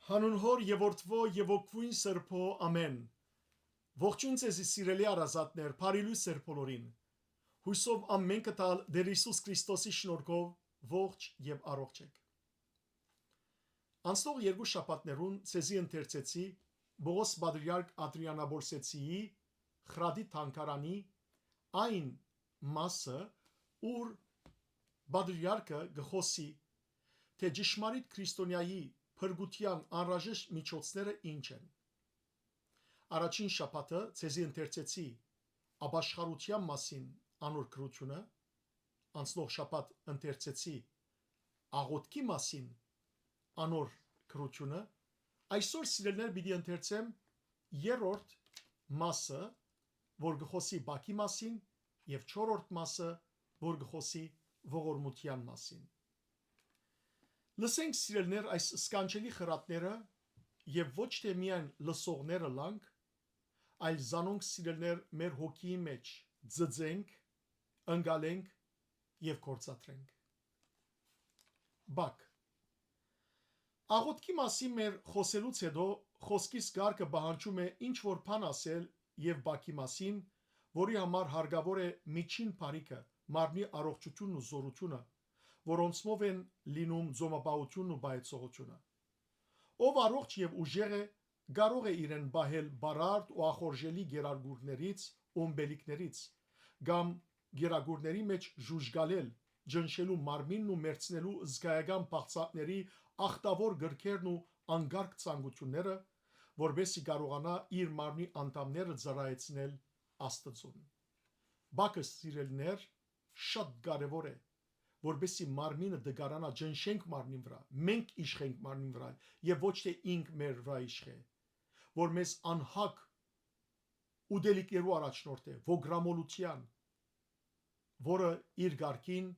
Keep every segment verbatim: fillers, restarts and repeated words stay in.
Հանուն Հօր եւ Որդուոյ եւ Ոգուին Սրբոյ, ամէն։ Ողջոյն ձեզի, սիրելի հարազատներ, բարի լոյս ձեր բոլորին։ Յուսով ամէնքը տալ Տէր Յիսուս Քրիստոսի շնորհքով ողջ եւ առողջ էք։ Անցնող երկու շաբաթներուն ձեզի ընթերցեցի Պողոս Պատրիարք Ադրիանապոլսեցիի Խրատի թանգարանի այն մասը, ուր Պատրիարքը կը խօսի, թէ ճշմարիտ քրիստոնեայի փրկութեան անհրաժեշտ միջոցները ինչ են։ Առաջին շաբաթը ձեզի ընթերցեցի ապաշխարութեան մասին անոր գրութիւնը, անցնող շաբաթ ընթերցեցի աղօթքի մասին անոր գրութիւնը, այսօր, սիրելիներ, պիտի ընթերցեմ երրորդ մասը, որ կը խօսի Բաքի մասին, եւ չորրորդ մասը, որ կը խօսի ողորմութեան մասին։ Լսենք, սիրելիներ, այս սքանչելի խրատները, եւ ոչ թէ միայն լսողները լանք, այլ զանոնք, սիրելիներ, մեր հոգիի մէջ ձգենք, ընկալենք եւ գործադրենք։ Բակ։ Աղօթքի մասին մեր խօսելուց յետոյ խօսքիս կարգը պահանջում է ինչ որ բան ասել եւ Բաքի մասին, որի համար հարկաւոր է միջին բարիքը, մարմնի առողջութիւնն ու զօրութիւնը, որոնցմով են լինում ծոմապահութիւնն ու պահեցողութիւնը։ Ով առողջ եւ ուժեղ է, կարող է իրեն պահել բարարդ ու ախորժելի գերագուրգներից ու ըմպելիքներից, կամ գերագուրգների մէջ ժուժկալել, ջնշելու մարմինն ու մեռցնելու զգայական բաղձատների ախտաւոր կրքերն ու անկարգ ցանկութիւնները, որպէս զի կարողանայ իր մարմնի անդամները ծառայեցնել Աստծուն։ Բակը, սիրելիներ, շատ կարեւոր է, որպէս զի մարմինը դկարանայ, ջնշենք մարմնին վրայ, մենք իշխենք մարմնին վրայ եւ ոչ թէ ինք մեր վրայ իշխէ, որ մեզ անհագ ուտելիքներու առաջնորդ է, ոգրամոլութեան, որը իր կարգին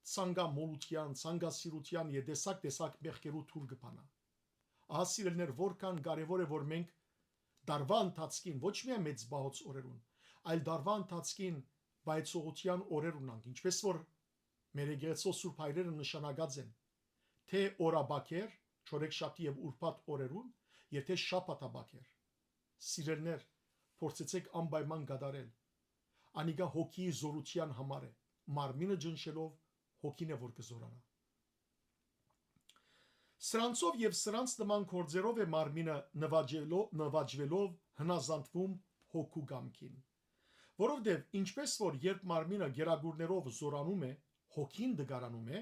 ցանկամոլութեան, ցանկասիրութեան եւ տեսակ-տեսակ մեղքերու թուր կը բանայ։ Ահա, սիրելիներ, որքան կարեւոր է, որ մենք տարուայ ընթացքին, ոչ միայն մեծ պահոց օրերուն, այլ տարուայ ընթացքին պահեցողութեան օրեր ունանք, ինչպես որ մեր եկեղեցու սուրբ հայրերը նշանակած են, թէ օրաբակեր, չորեքշաբթի եւ ուրբաթ օրերուն, եւ թէ շաբաթաբակեր։ Սիրելիներ, փորձեցեք անպայման կատարել։ Անիկա հոգիի զօրութեան համար է, մարմինը ջնշելով, հոգին է որ կը զօրանայ։ Սրանցով եւ սրանց նման գործերով է մարմինը նվաճելով, նվաճվելով հնազանդվում հոգու կամքին։ Որովհետեւ ինչպես որ երբ մարմինը գերագուրներով զօրանում է, հոգին դկարանում է,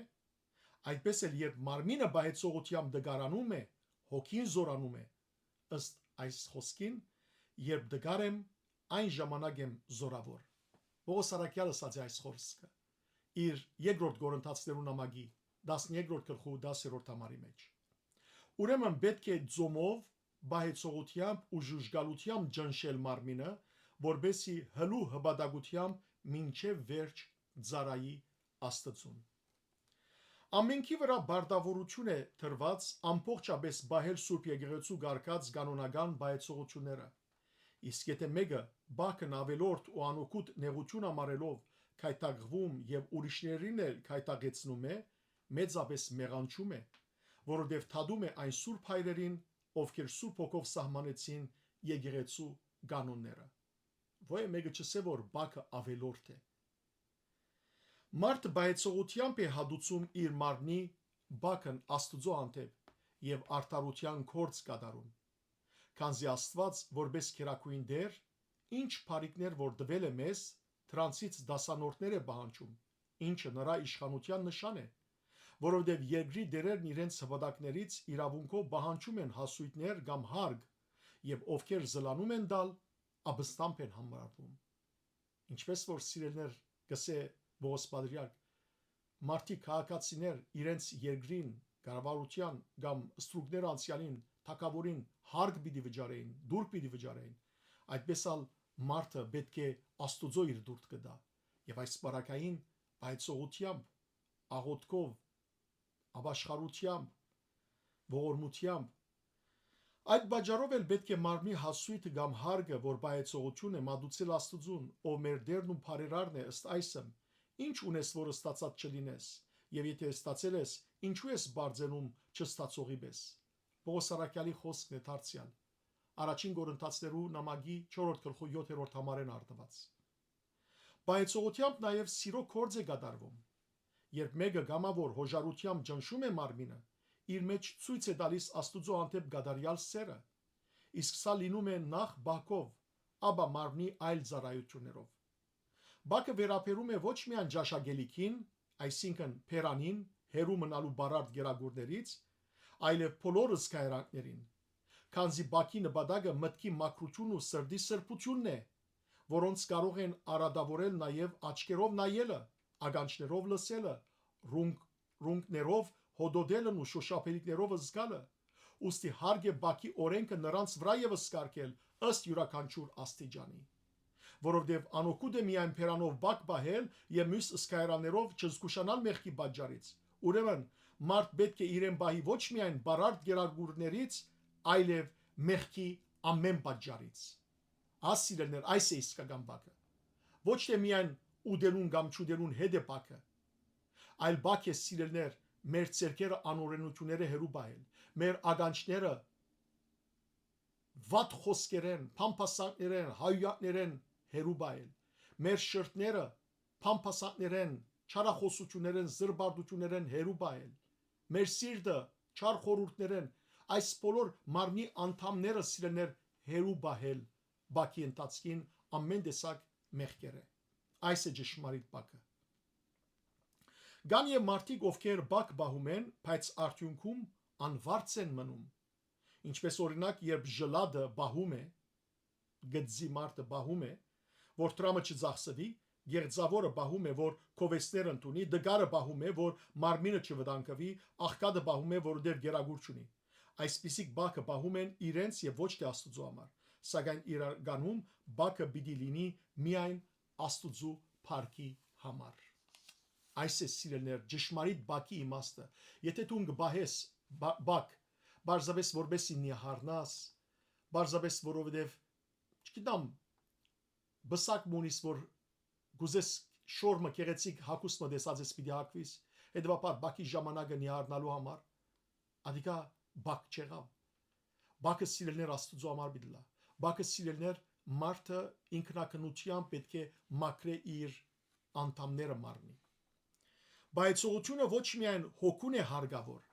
այդպես էլ երբ մարմինը պահեցողութեամբ դկարանում է, հոգին զօրանում է, ըստ այս խօսքին, երբ դկար եմ, այն ժամանակ եմ զօրաւոր։ Պողոս առաքեալ ըսած է այս խօսքը իր երկրորդ Կորինթացիներու նամակի տասներկրորդ գլխու տասերորդ համարի մէջ։ Ուրեմն պէտք է ծոմով, պահեցողութեամբ ու ժուժկալութեամբ ջնշել մարմինը, որպէս զի հլու հպատակութեամբ մինչեւ վերջ ծառայի Աստծուն։ Ամենքի վրայ պարտաւորութիւն է դրուած ամբողջապէս պահել Սուրբ Եկեղեցու կարգած կանոնական պահեցողութիւնները։ Իսկ եթէ մէկը բակն աւելորդ ու անօգուտ նեղութիւն համարելով գայթակղում եւ ուրիշներուն էլ գայթակղեցնում է, մեծապէս մեղանչում է, որովհետեւ թատում է այն սուրբ հայրերին, ովքեր Սուրբ Հոգով սահմանեցին եկեղեցու կանոնները։ Ոյ մէկը չ'ըսէ, որ բակը աւելորդ է։ Մարդը պահեցողութեամբ է հատուցում իր մարմնի բակն Աստուծոյ հանդէպ եւ արդարութեան գործ կատարում։ Քանզի Աստուած, որպէս գերագոյն Տէր, ինչ բարիքներ որ տուել է մեզ, դրանցից դասանորդներ է պահանջում, ինչը նրա իշխանութեան նշան է, որովհետեւ երկրի տէրերն իրենց հպատակներից իրաւունքով պահանջում են հասոյթներ կամ հարգ, եւ ովքեր զլանում են տալ, ապստամբ են համարվում։ Ինչպես որ, սիրելիներ, կ'ըսէ Պողոս Պատրիարք, մարդիկ, քաղաքացիներ իրենց երկրին, կառավարութեան կամ ստրուկներ անցեալին, թագաւորին հարգ պիտի վճարէին, դուռ պիտի վճարէին, այդպես ալ մարդը պէտք է Աստուծոյ իր դուռ կտայ, եւ այս պարագային պայծողութեամբ, աղօթքով, ապաշխարութեամբ, ողորմութեամբ։ Այդ պատճառով էլ պէտք է մարմնի հասոյթը կամ հարգը, որ պայծողութիւն է, մատուցել Աստուծուն, ով մեր Տէրն ու բարերարն է, ըստ այսմ. «Ի՞նչ ունես, որ ստացած չլինես, եւ եթէ ստացել ես, ինչո՞ւ ես բարձենում չստացողի պէս»։ Պողոս Առաքեալի խօսքն է դարձեալ, առաջին Կորինթացիներու նամակի չորրորդ գլխու յոթերորդ համարէն առնուած։ Պահեցողութեամբ նաեւ սիրո գործ է կատարվում, երբ մէկը կամաւոր յոժարութեամբ ճնշում է մարմինը, իր մէջ ցոյց է տալիս Աստուծոյ հանդէպ կատարեալ սէրը, իսկ սա լինում է նախ բակով, ապա մարմնի այլ ծառայութիւններով։ Բակը վերաբերում է ոչ միայն ճաշակելիքին, այսինքն՝ բերանին, հեռու մնալու բարարդ կերակուրներից, այլեւ բոլոր զգայարանքներին, քանզի բակի նպատակը մտքի մաքրութիւնն ու սրտի սրբութիւնն է, որոնց կարող են արատաւորել նաեւ աչքերով նայելը, ականջներով լսելը, ռունկ-, ռունկներով հոդոդելն ու շոշափելիքներով զգալը։ Ուստի հարկ է բակի օրէնքը նրանց վրայ ևս կարգել ըստ իւրաքանչիւր աստիճանի։ Որովհետեւ անօգուտ է միայն բերանով բակ պահել եւ միւս զգայարաններով չզգուշանալ մեղքի պատճառից։ Ուրեմն, մարդ պէտք է իրեն պահի ոչ միայն բարարդ կերակուրներից, այլեւ մեղքի ամէն պատճառից։ Աս սիրելիներ, այս է իսկական բակը։ Ոչ թէ միայն ուտելուն կամ չուտելուն հետ է բակը, այլ բակ է, սիրելիներ, մեր ձեռքերը անօրէնութիւնները հեռու պահել, մեր ականջները վատ խօսքերէն, փամփասանքներէն, հայուհայերէն հեռու պահել, մեր շրթները փամփասանքներէն, չարախօսութիւններէն, զրպարտութիւններէն հեռու պահել, մեր սիրտը չար խորհուրդներէն, այս բոլոր մարմնի անդամները, սիրելիներ, հեռու պահել բակի ընթացքին ամէն տեսակ մեղքերէ։ Այս է ճշմարիտ բակը։ Կան եւ մարդիկ, ովքեր բակ պահում են, բայց արդիւնքում անվարձ են մնում։ Ինչպես օրինակ, երբ ժլատը պահում է, գծի մարդը պահում է, որ դրամը չծախսուի, գեղձաւորը պահում է, որ քովեսներ ընդունի, տկարը պահում է, որ մարմինը չվտանգուի, աղքատը պահում է, որովհետեւ կերակուր չունի։ Այսպիսիք բակը պահում են իրենց եւ ոչ թէ Աստուծոյ համար, սակայն իրականում բակը պիտի լինի միայն Աստուծոյ փառքի համար։ Այս է, սիրելիներ, ճշմարիտ բակի իմաստը։ Եթե դուն կը պահես բա-, բակ, պարզապէս որպեսզի նիհարնաս, պարզապէս որովհետեւ, չգիտեմ, պսակ մը ունիս, որ կ'ուզես շոր մը գեղեցիկ հագուստ մը տեսած ես, պիտի հագուիս, հետեւաբար բակի ժամանակը նիհարնալու համար, ատիկա բակ չեղաւ։ Բակը, սիրելիներ, Աստուծոյ համար պիտի լա։ Բակը, սիրելիներ, մարդը ինքնակնութեամբ պէտք է մաքրէ իր անդամները մարմնի։ Պահեցողութիւնը ոչ միայն հոգուն է հարկաւոր,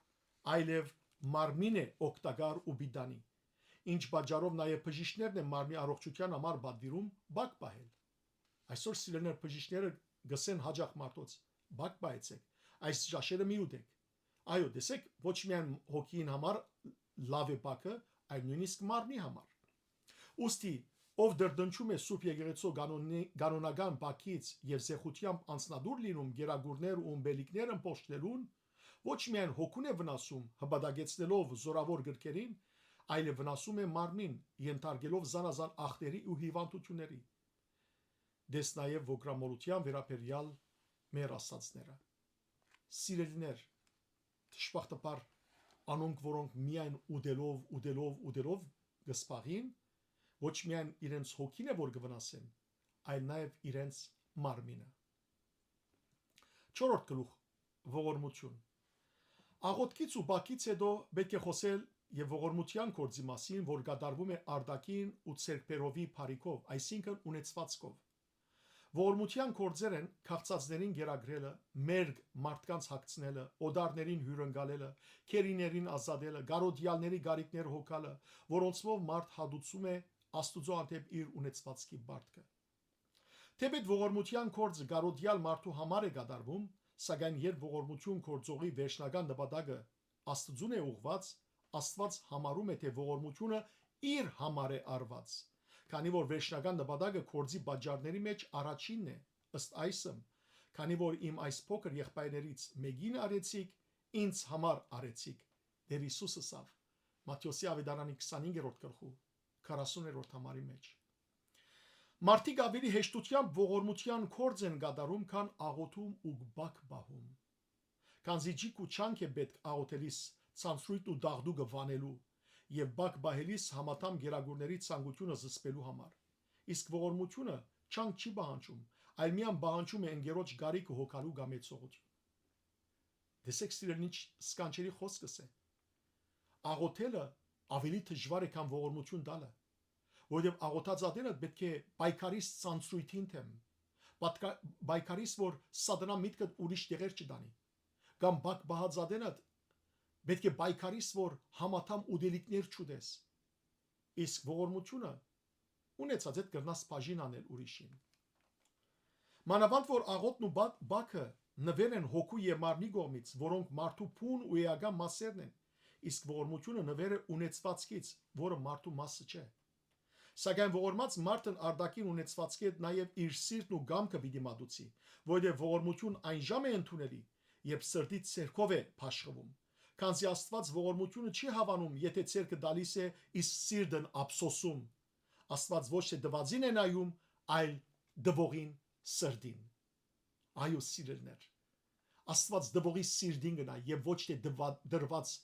այլեւ մարմին է օգտակար ու պիտանի, ինչ պատճառով նաեւ բժիշկներն են մարմնի առողջութեան համար պատուիրում բակ պահել։ Այսօր, սիրելիներ, բժիշկները կ'ըսեն յաճախ մարդոց. «Բակ պահեցէք, այս ճաշերը մի ուտեք»։ Այո, տեսեք, ոչ միայն հոգին համար լաւ է բակը, այլ նոյնիսկ մարմնի համար։ Ուստի, ով դրդնչում է Սուրբ Եկեղեցու կանոնի-, կանոնական բակից եւ զեղութեամբ անձնատուր լինում գերագուրներ ու ըմպելիքներ ըմբոշխնելուն, ոչ միայն հոգուն է վնասում՝ հպատակեցնելով զորաւոր գրքերին, այլեւ վնասում է մարմնին՝ ենթարկելով զանազան ախտերի ու հիւանդութիւնների։ Տես նաեւ ոգրամոլութեան վերաբերեալ մեր ասածները։ Սիրելիներ, դժբախտաբար, անոնք, որոնք միայն ուտելով, ուտելով, ուտելով կը սպաղին, ոչ միայն իրենց հոգին է, որ կը վնասեն, այլ նաեւ իրենց մարմինը։ Չորրորդ գլուխ, ողորմություն։ Աղօթքից ու բակից հետո պէտք է խօսել եւ ողորմութեան գործի մասին, որ կատարվում է արտաքին ու ձեռքբերովի բարիքով, այսինքն՝ ունեցվածքով։ Ողորմութեան գործեր են քաղցածներին կերակրելը, մերկ մարդկանց հագցնելը, օտարներին հիւրընկալելը, գերիներին ազատելը, կարօտեալների կարիքները հոգալը, որոնցմով մարդ հատուցում է Աստուծոյ հանդէպ իր ունեցվածքի պարտքը։ Թէպէտ ողորմութեան գործը կարօտեալ մարդու համար է կատարվում, սակայն երբ ողորմութիւն գործողի վերջնական նպատակը Աստուծուն է ուղղուած, Աստուած համարում է, թէ ողորմութիւնը իր համար է արուած, քանի որ վերջնական նպատակը գործի պատճառների մէջ առաջինն է, ըստ այսմ, քանի որ իմ այս փոքր եղբայրներից մէկին արեցիք, ինձ համար արեցիք, Տէր Յիսուս ըսաւ, Մատթէոսի Աւետարանի քսանհինգերորդ գլխու քառասուներորդ համարի մէջ։ Մարդիկ աւելի հեշտութեամբ ողորմութեան գործ են կատարում, քան աղօթում ու բակ պահում։ Քանզի ջիկ ու ջանք է պէտք աղօթելիս ցանցրոյթն ու դաղդուկը վանելու եւ բակ պահելիս համատամ գերագուրների ցանկութիւնը զսպելու համար։ Իսկ ողորմութիւնը ջանք չի պահանջում, այլ միայն պահանջում է ընկերոջ կարիքը հոգալու կամ էցողութիւն։ Տեսեք, սիրելին, ինչ սքանչելի խօսքս է։ աղոթելը աւելի դժուար է, քան ողորմութիւն տալը, որովհետեւ աղոթած ատենդ պէտք է պայքարիս ցանցրոյթին դէմ, պատկա-, պայքարիս, որ սատանան միտքդ ուրիշ տեղեր չտանի, կամ բակ պահած ատենդ պէտք է պայքարիս, որ համադամ ուտելիքներ չուտես, իսկ ողորմութիւնը ունեցածդ կրնաս բաժին անել ուրիշին։ Մանաւանդ որ աղոթն ու բա-, բակը նուեր են հոգու եւ մարմնի կողմից, որոնք մարդու բուն ու էական մասերն են, իսկ ողորմութիւնը նուեր է ունեցվածքից, որը մարդու մասը չէ։ Սակայն ողորմած մարդն արտաքին ունեցվածքէ նաև իր սիրտն ու կամքը պիտի մատուցի, որովհետև ողորմութիւն այն ժամ է ընդունելի, երբ սրտի ցերկով է բաշխվում, քանզի Աստուած ողորմութիւնը չի հաւանում, եթէ ցերկը տալիս է, իսկ սիրտն ափսոսում։ Աստուած ոչ թէ տուածին է նայում, այլ տուողին, սրտին։ Այո, սիրելիներ, Աստուած տուողի սիրտին կը նայ եւ ոչ թէ տուա-, տրուած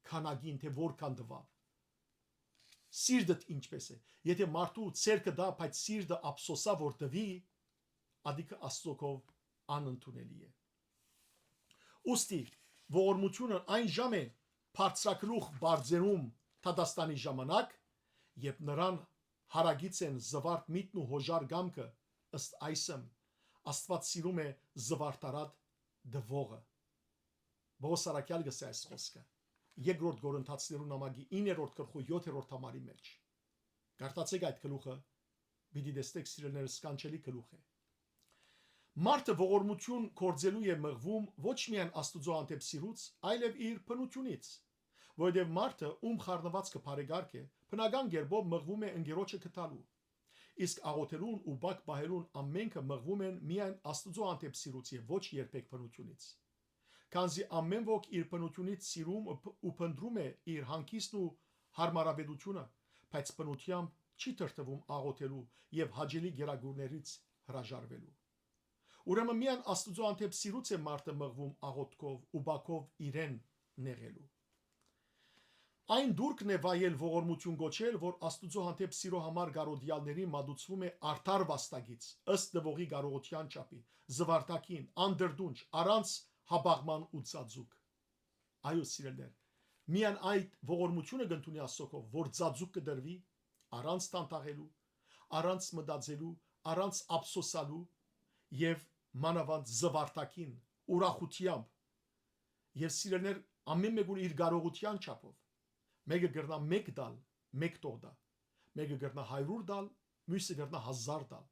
քանակին, թէ որքան տուաւ։ Սիրտդ ինչպէս է։ Եթէ մարդու ցերկը տայ, բայց սիրտը ափսոսայ որ տուի, ատիկը Աստուծոյ անընդունելի է։ Ուստի ողորմութիւնը այն ժամ է բարձրագլուխ բարձերում դատաստանի ժամանակ, երբ նրան յարակից են զուարթ միտքն ու յոժար կամքը, ըստ այսմ, Աստուած սիրում է զուարթարար տուողը։ Պողոս առաքեալ կ'ըսէ այս խօսքը երկրորդ Կորինթացիներու նամակի իններորդ գլխու յոթերորդ համարի մէջ։ Կարդացէք այդ գլուխը, պիտի տեսնէք, սիրելիներս, սքանչելի գլուխ է։ Մարդը ողորմութիւն գործելու է մղվում ոչ միայն Աստուծոյ հանդէպ սիրուց, այլեւ իր բնութիւնից, որովհետեւ մարդը, ում խառնուածքը բարեկարգ է, բնական կերպով մղվում է ընկերոջը գթալու։ Իսկ աղոթելուն ու բակ պահելուն ամէնքը մղվում են միայն Աստուծոյ հանդէպ սիրուց եւ ոչ երբեք բնութիւնից։ Քանզի ամէն ոք իր բնութիւնից սիրում ու փ-, ու փնտռում է իր հանգիստն ու յարմարաւետութիւնը, բայց բնութեամբ չի դրդվում աղոթելու եւ հաճելի կերակուրներից հրաժարուելու։ Ուրեմն միայն Աստուծոյ հանդէպ սիրուց է մարդը մղվում աղոթքով ու բակով իրեն նեղելու։ Այն դուրքն է վայել ողորմութիւն կոչել, որ Աստուծոյ հանդէպ սիրոյ համար կարօտեալներին մատուցվում է արդար վաստակից, ըստ տուողի կարողութեան չափի, զուարթագին, անդրդունջ, առանց հապաղման ու ծածուկ։ Այո, սիրելիներ, միայն այդ ողորմութիւնը կ'ընդունի Աստուծոյ, որ ծածուկ կը տրուի, առանց դանդաղելու, առանց մտածելու, առանց ափսոսալու եւ մանաւանդ զուարթագին, ուրախութեամբ։ Եւ սիրելիներ, ամէն մէկուն իր կարողութեան չափով։ Մէկը կրնայ մէկ տալ, մէկ թող տայ։ Մէկը կրնայ հարիւր տալ, միւսը կրնայ հազար տալ։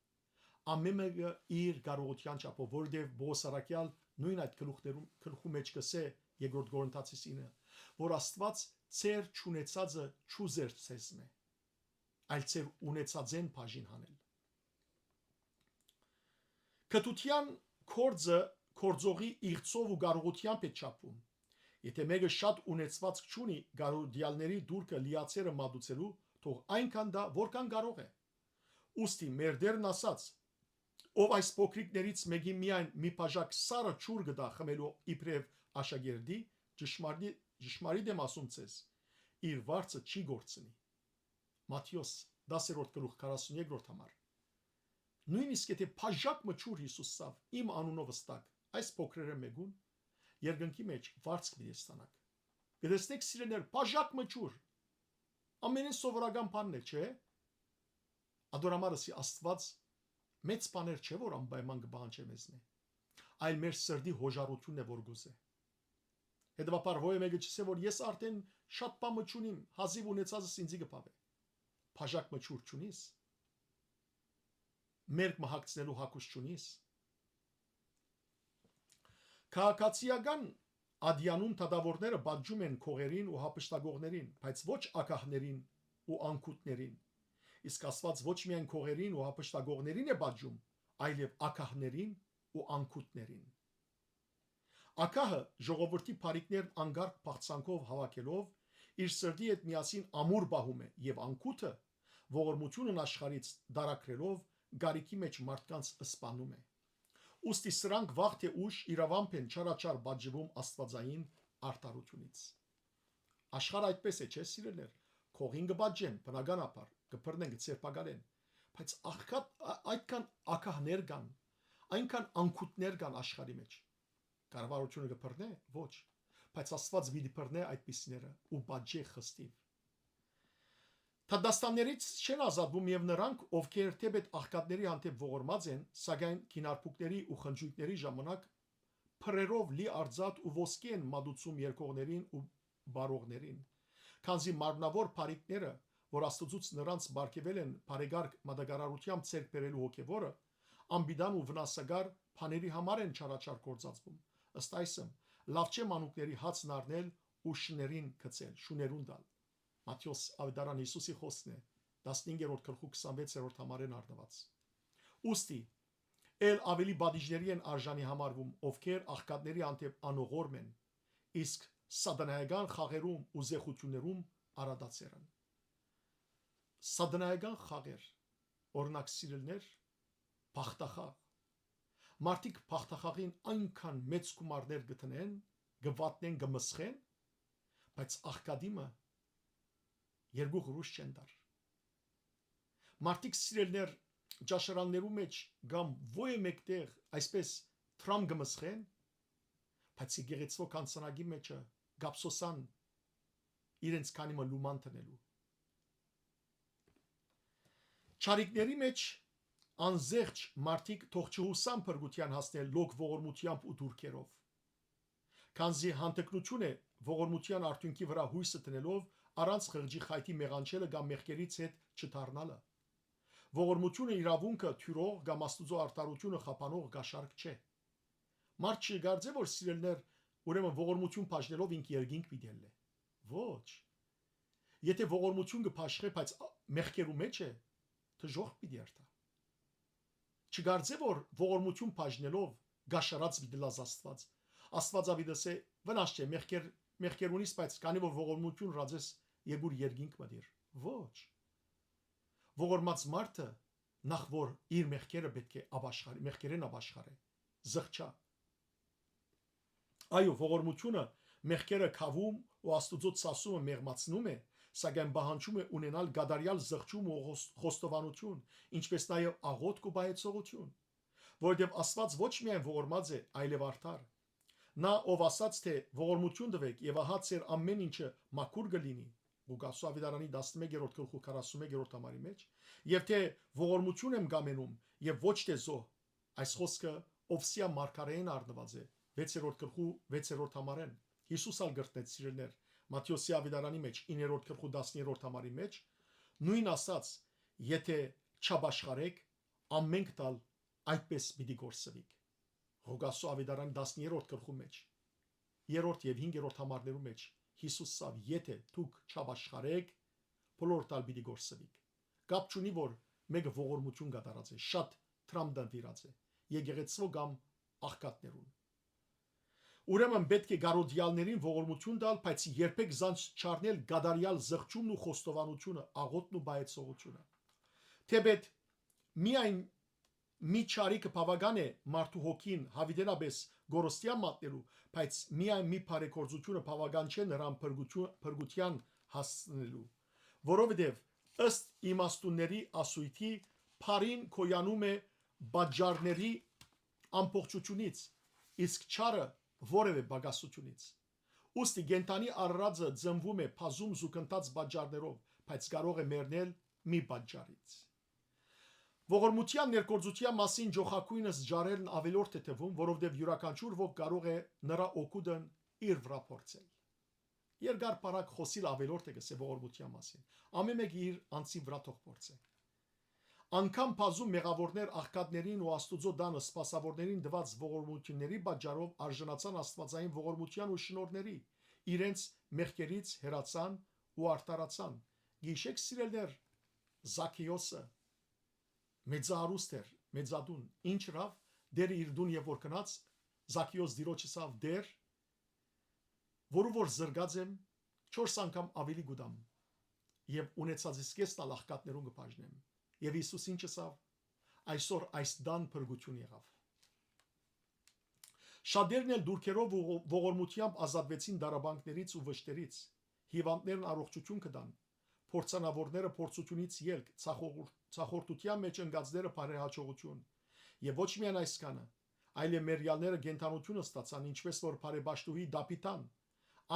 Ամէն մէկը իր կարողութեան չափով, որովհետեւ Պողոս առաքեալ նոյն այդ գլուխներուն, գլխու մէջ կ'ըսէ երկրորդ Կորինթացիս ինը, որ Աստուած ձեր չունեցածը չուզեր ձեզմէ, այլ ձեր ունեցածէն բաժին հանել։ Կտութեան գործը գործողի իղձով ու կարողութեամբ է չափվում։ Եթէ մէկը շատ ունեցվածք չունի կարօտեալների դուրքը լիացերը մատուցելու, թող այնքան տայ, որքան կարող է։ Ուստի մեր Տէրն ասաց. «Ով այս փոքրիկներից մէկին միայն մի բաժակ սառը ջուր կը տայ խմելու իբրեւ աշակերտի, ճշմարիտ, ճշմարիտ եմ ասում ձեզ, իր վարձը չի կորցնի»։ Մատթէոս, դասերորդ գլուխ, քառասուն երկրորդ համար։ Նոյնիսկ եթէ բաժակ մը ջուր Յիսուս սա իմ անունովս տաք այս փոքրերէն մէկուն, երկնքի մէջ վարձք պիտի ստանաք։ Կտեսնէք, սիրելիներ, բաժակ մը ջուր։ Ամենէն սովորական բանն է, չէ՞։ Ադոր համար ըսի Աստուած մեծ բաներ չէ, որ անպայման կը պահանջէ մեզմէ, այլ մեր սրտի յոժարութիւնն է, որ կ'ուզէ։ Հետեւաբար, ոեւէ մէկը չ'ըսէ, որ ես արդէն շատ բան մը չունիմ, հազիւ ունեցածս ինծի կը բաւէ։ Բաժակ մը ջուր չունիս, մերկ մը հագցնելու հագուստ չունիս։ Քաղաքացիական ատեանում դատաւորները պատժում են գողերին ու յափշտակողներին, բայց ոչ ագահներին ու անգութներին։ Իսկ Աստուած ոչ միայն գողերին ու յափշտակողներին է պատժում, այլեւ ագահներին ու անգութներին։ Ագահը ժողովրդի բարիքներն անկարգ բաղձանքով հաւաքելով, իր սրտի հետ միասին ամուր պահում է, եւ անգութը, ողորմութիւնն աշխարհից դարակրելով, կարիքի մէջ մարդկանց սպանում է։ Ուստի սրանք վաղ թէ ուշ իրաւամբ են չարաչար պատժվում աստուածային արդարութիւնից։ Աշխարհը այդպես է, չէ՞, սիրելիներ։ Գողին կը պատժեն, բնականաբար, կը բռնեն, կը ձերբակալեն, բայց աղքատ, ա-, այդքան ագահներ կան, այնքան անգութներ կան աշխարհի մէջ։ Կառավարութիւնը կը բռնէ, ոչ։ բայց Աստուած պիտի բռնէ այդպիսիները ու պատժէ խստիւ։ Դատաստաններից չեն ազատվում եւ նրանք, ովքեր թէպէտ աղքատների հանդէպ ողորմած են, սակայն կինարբուկների ու խնջոյթների ժամանակ փռերով լի արծաթ ու ոսկի են մատուցում երկողներին ու բարողներին, քանզի մարմնաւոր բարիքները, որ Աստուծոց նրանց պարգեւել են բարեկարգ մատակարարութեամբ ձեռք բերելու հոգեւորը, անպիտան ու վնասակար բաների համար են չարաչար գործածվում։ Ըստ այսմ, լաւ չէ մանուկների հացն առնել ու շուներուն գցել, շուներուն տալ։ Մատթէոս Աւետարան Յիսուսի խօսքն է, տասնհինգերորդ գլխու քսանվեցերորդ համարէն առնուած։ Ուստի, էլ աւելի պատիժների են արժանի համարվում, ովքեր աղքատների հանդէպ անողորմ են, իսկ սատանայական խաղերում ու զեղութիւններում արատացեր են։ Սատանայական խաղեր, օրինակ, սիրելիներ, բախտախաղ։ Մարդիկ բախտախաղին այնքան մեծ գումարներ կը դնեն, կը վատնեն, կը մսխեն, բայց աղքատի մը երկու ղրուշ չեն տար։ Մարդիկ, սիրելիներ, ճաշարաններու մէջ կամ ոյ մէկտեղ այսպես դրամ կը մսխեն, բայց եկեղեցւոյ կանցանակի մէջը կափսոսան իրենց քանի մը լուման դնելու։ Չարիքների մէջ անզեղջ մարդիկ թող չհուսան փրկութեան հասնել լոկ ողորմութեամբ ու դուրքերով, քանզի հանդգնութիւն է ողորմութեան արդիւնքի վրայ յոյսը դնելով, առանց խղճի խայթի մեղանչելը կամ մեղքերից հետ չդառնալը։ Ողորմութիւնը իրաւունքը թիւրող կամ Աստուծոյ արդարութիւնը խափանող կաշառք չէ։ Մարդ չի կարծէ, որ, սիրելիներ, ուրեմն ողորմութիւն բաժնելով ինք երկինք պիտի ելլէ։ Ոչ։ Եթէ ողորմութիւն կը բաշխէ, բայց ա-, մեղքերու մէջ է, դժոխք պիտի երթայ։ Չկարծէ, որ ողորմութիւն բաժնելով կաշառած պիտի լազ Աստուած։ Աստուած պիտի ըսէ, վնաս չէ, մեղքեր, մեղքեր ունիս, բայց քանի որ ողորմութիւն ըրած ես, եկուր երկինք մտիր։ Ոչ։ Ողորմած մարդը նախ որ իր մեղքերը պէտք է ապաշխարի, մեղքերէն ապաշխարէ, զղջայ։ Այո, ողորմութիւնը մեղքերը քաւում ու Աստուծոյ ցասումը մեղմացնում է, սակայն պահանջում է ունենալ կատարեալ զղջում ու խոս-, խոստովանութիւն, ինչպէս նաեւ աղօթք ու պահեցողութիւն, որովհետեւ Աստուած ոչ միայն ողորմած է, այլեւ արդար։ Նա, ով ասաց, թէ «Ողորմութիւն տուէք», եւ ահա ձեր ամէն ինչը մաքուր կը լինի, Ղուկասու աւետարանի տասնմեկերորդ գլխու քառասունմեկերորդ համարի մէջ, եւ թէ «Ողորմութիւն եմ կամենում եւ ոչ թէ զոհ», այս խօսքը Ովսեայ մարգարէին առնուած է, վեցերորդ գլխու վեցերորդ համարէն։ Յիսուս ալ կրկնեց, սիրելիներ, Մատթէոսի աւետարանի մէջ, իններորդ գլխու տասներորդ համարի մէջ, նոյն ասաց. «Եթէ չապաշխարէք, ամէնքդ ալ այդպես պիտի կորսուիք»։ Ղուկասու աւետարանի տասներորդ գլխու մէջ, երրորդ եւ հինգերորդ համարներու մէջ Յիսուս ասաւ. «Եթէ դուք չապաշխարէք, բոլորդ ալ պիտի կորսուիք»։ Կապ չունի, որ մէկը ողորմութիւն կատարած է, շատ դրամ տնտիրած է, եկեղեցւոյ կամ աղքատներուն։ Ուրեմն պէտք է կարօտեալներին ողորմութիւն տալ, բայց երբեք զանց չառնել կատարեալ զղջումն ու խոստովանութիւնը, աղօթքն ու պահեցողութիւնը։ Թէպէտ միայն մի չարիքը բաւական է մարդու հոգին յաւիտենապէս կորստեան մատնելու, բայց միայն մի բարեգործութիւնը բաւական չէ նրան փրկութիւն, փրկութեան հասցնելու, որովհետեւ ըստ իմաստունների ասոյթի, բարին գոյանում է պատճառների ամբողջութիւնից, իսկ չարը՝ որեւէ պակասութիւնից։ Ուստի կենդանի արարածը ծնվում է բազում զուգընթաց պատճառներով, բայց կարող է մեռնել մի պատճառից։ Ողորմութեան ներգործութեան մասին ջոխակոյնս ջարերն աւելորդ է թվում, որովհետեւ իւրաքանչիւր ոք կարող է նրա օգուտն իր վրայ փորձել։ Երկար բարակ խօսիլ աւելորդ է կ'ըսէ ողորմութեան մասին։ Ամէն մէկը իր անձին վրայ թող փորձէ։ Անգամ բազում մեղաւորներ աղքատներին ու Աստուծոյ տանը սպասաւորներին տուած ողորմութիւնների պատճառով արժանացան աստուածային ողորմութեան ու շնորհների, իրենց մեղքերից հեռացան ու արդարացան։ Գիշեք, սիրելիներ, Զաքեոսը մեծահարուստ էր, մեծատուն։ Ինչ ըրաւ, Տէրը իր տուն երբ որ գնաց, Զաքեոս Տիրոջ ըսաւ. «Տէր, որու որ զրկած եմ, չորս անգամ աւելի կու տամ եւ ունեցածս կէսն ալ աղքատներուն կը բաժնեմ»։ Եւ Յիսուս ինչ ըսաւ. «Այսօր այս տան փրկութիւն եղաւ»։ Շատերն էլ դուրքերով ու ողորմութեամբ ազատուեցին դարաբանքներից ու վշտերից, հիւանդներն առողջութիւն կտան, փորձանաւորները փորձութիւնից ելք, ցախողուր-, ցախորդութեան մէջ ընկածները բարեհաջողութիւն։ Եւ ոչ միայն այսքանը, այլեւ մեռեալները կենդանութիւնը ստացան, ինչպես որ բարեպաշտուհի Դաբիթան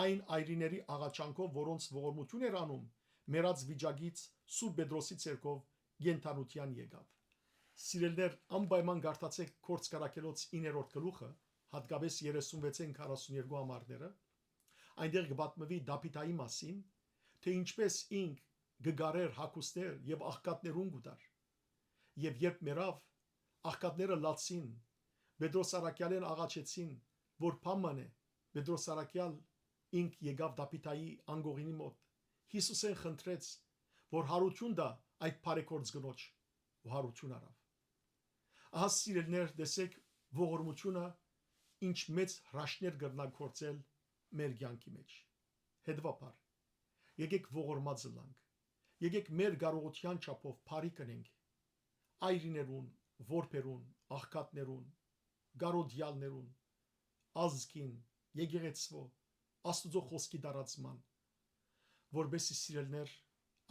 այն այրիների աղաչանքով, որոնց ողորմություն էր անում, մեռած վիճակից Սուրբ Պետրոսի ձեռքով կենդանութեան եկաւ։ Սիրելիներ, անպայման կարդացէք Գործք առաքելոց իններորդ գլուխը, հատկապես երեսունվեցէն քառասուներկու համարները։ Այնտեղ կը պատմուի Դաբիթայի մասին, թէ ինչպէս ինք կը կարէր հագուստներ եւ աղքատներուն կու տար։ Եւ երբ մեռաւ, աղքատները լացին, Պետրոս առաքեալէն աղաչեցին, որ բան մնէ։ Պետրոս առաքեալ ինք եկաւ Դաբիթայի անկողինի մօտ, Յիսուսէն խնդրեց, որ յարութիւն տայ այդ բարեգործ կնոջ, ու յարութիւն առաւ։ Ահա, սիրելիներ, տեսէք ողորմութիւնը ինչ մեծ հրաշքներ կրնայ գործել մեր կեանքի մէջ։ Հետեւաբար, եկէք ողորմած ըլլանք, եկէք մեր կարողութեան չափով բարի կնենք այրիներուն, որբերուն, աղքատներուն, կարօտեալներուն, ազգին, եկեղեցւոյ, Աստուծոյ խօսքի տարածման, որպէս զի, սիրելիներ,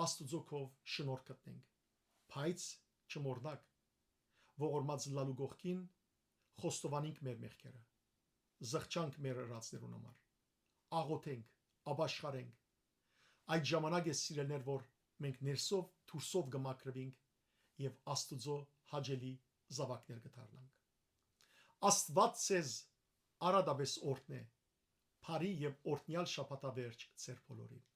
Աստուծոյ քով շնորհք գտնենք։ Բայց չմոռնաք, ողորմած ըլլալու կողքին խոստովանինք մեր մեղքերը, զղջանք մեր ըրածներուն համար, աղօթենք, ապաշխարենք։ Այդ ժամանակ է, սիրելիներ, որ մենք ներսով, դուրսով կը մաքրուինք եւ Աստուծոյ հաճելի զաւակներ կը դառնանք։ Աստուած ձեզ արատապէս օրհնէ, բարի եւ օրհնեալ շաբաթավերջ ձեր բոլորին։